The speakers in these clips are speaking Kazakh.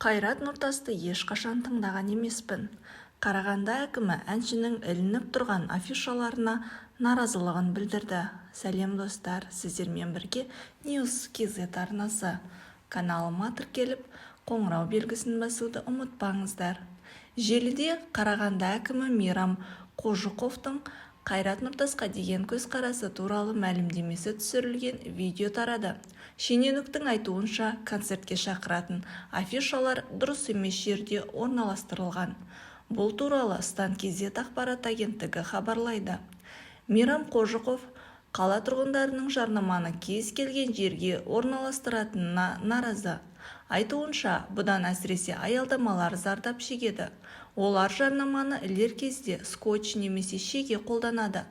Қайрат Нұртасты ешқашан тыңдаған емеспін. Қарағанды әкімі әншінің ілініп тұрған афишаларына наразылығын білдірді. Сәлем, достар! Сіздермен бірге News KZ арнасы. Каналыма тіркеліп, қоңырау белгісін басуды ұмытпаңыздар. Желіде Қарағанды әкімі Мейрам Қожықовтың Қайрат Нұртасқа деген көзқарасы туралы мәлімдемесі түсірілген видео тарады. Шенеуніктің айтуынша, концертке шақыратын афишалар дұрыс емес жерде орналастырылған. Бұл туралы Стан KZ ақпарат агенттігі хабарлайды. Мейрам Қожықов қала тұрғындарының жарнаманы кез келген жерге орналастыратынына наразы. Айтуынша, бұдан әсіресе аялдамалар зардап шегеді. Олар жарнаманы ілер кезде скотч немесе шеге қолданады.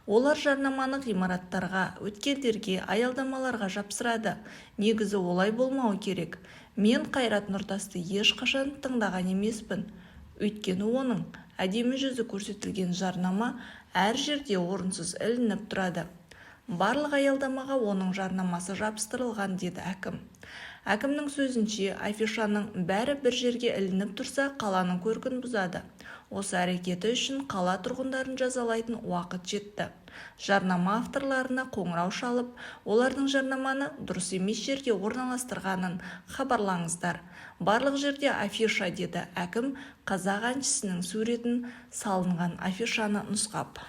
Олар жарнаманы ғимараттарға, өткелдерге, аялдамаларға жапсырады. Негізі олай болмауы керек. Мен Қайрат Нұртасты ешқашан тыңдаған емеспін. Өйткені оның әдемі жүзі көрсетілген жарнама әр жерде орынсыз ілініп тұрады. Барлық аялдамаға оның жарнамасы жабыстырылған, деді әкім. Әкімнің сөзінше, афишаның бәрі бір жерге ілініп тұрса, қаланың көркін бұзады. Осы әрекеті үшін қала тұрғындарын жазалайтын уақыт жетті. Жарнама авторларына қоңырау шалып, олардың жарнаманы дұрыс емес жерге орналастырғанын хабарлаңыздар. Барлық жерде афиша, деді әкім қазақ әншісінің суретін салынған афишаны нұсқап.